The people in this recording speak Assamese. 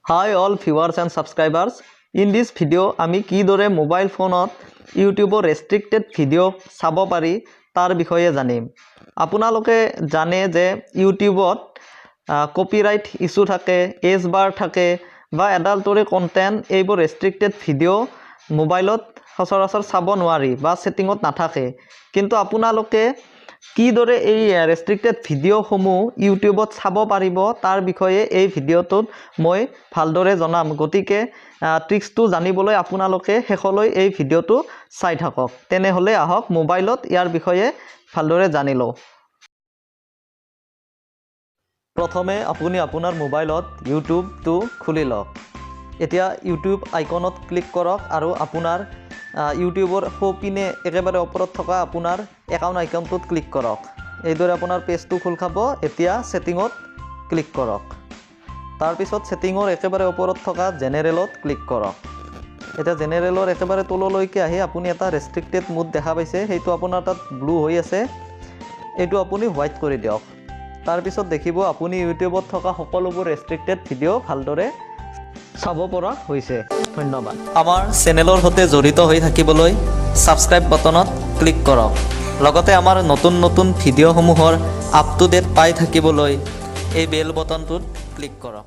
Hi all viewers and subscribers, in this video আমি কিদৰে মোবাইল ফোনত ইউটিউবৰ ৰেষ্ট্ৰিক্টেড ভিডিঅ' চাব পাৰি তাৰ বিষয়ে জানিম। আপোনালোকে জানে যে ইউটিউবত কপিৰাইট ইছ্যু থাকে, এজ বাৰ থাকে বা এডাল্টৰী কণ্টেণ্ট, এইবোৰ ৰেষ্ট্ৰিক্টেড ভিডিঅ' মোবাইলত সচৰাচৰ চাব নোৱাৰি বা ছেটিঙত নাথাকে। কিন্তু আপোনালোকে কিদৰে এই ৰেষ্ট্ৰিক্টেড ভিডিঅ'সমূহ ইউটিউবত চাব পাৰিব, তাৰ বিষয়ে এই ভিডিঅ'টোত মই ভালদৰে জনাম। গতিকে ট্ৰিক্সটো জানিবলৈ আপোনালোকে শেষলৈ এই ভিডিঅ'টো চাই থাকক। তেনেহ'লে আহক, মোবাইলত ইয়াৰ বিষয়ে ভালদৰে জানি লওঁ। প্ৰথমে আপুনি আপোনাৰ মোবাইলত ইউটিউবটো খুলি লওক। এতিয়া ইউটিউব আইকনত ক্লিক কৰক আৰু আপোনাৰ ইউটিউবৰ সোঁপিনে একেবাৰে ওপৰত থকা আপোনাৰ একাউণ্ট আইকনটোত ক্লিক কৰক। এইদৰে আপোনাৰ পেজটো খোল খাব। এতিয়া ছেটিঙত ক্লিক কৰক। তাৰপিছত ছেটিঙৰ একেবাৰে ওপৰত থকা জেনেৰেলত ক্লিক কৰক। এতিয়া জেনেৰেলৰ একেবাৰে তললৈকে আহি আপুনি এটা ৰেষ্ট্ৰিক্টেড মোড দেখা পাইছে, সেইটো আপোনাৰ তাত ব্লু হৈ আছে, এইটো আপুনি হোৱাইট কৰি দিয়ক। তাৰপিছত দেখিব আপুনি ইউটিউবত থকা সকলোবোৰ ৰেষ্ট্ৰিক্টেড ভিডিঅ' ভালদৰে চাব পৰা হৈছে। ধন্যবাদ। আমাৰ চেনেলৰ সৈতে জড়িত হৈ থাকিবলৈ ছাবস্ক্ৰাইব বটনত ক্লিক কৰক। লগতে আমাৰ নতুন নতুন ভিডিঅ'সমূহৰ আপ টু ডেট পাই থাকিবলৈ এই বেল বটনটোত ক্লিক কৰক।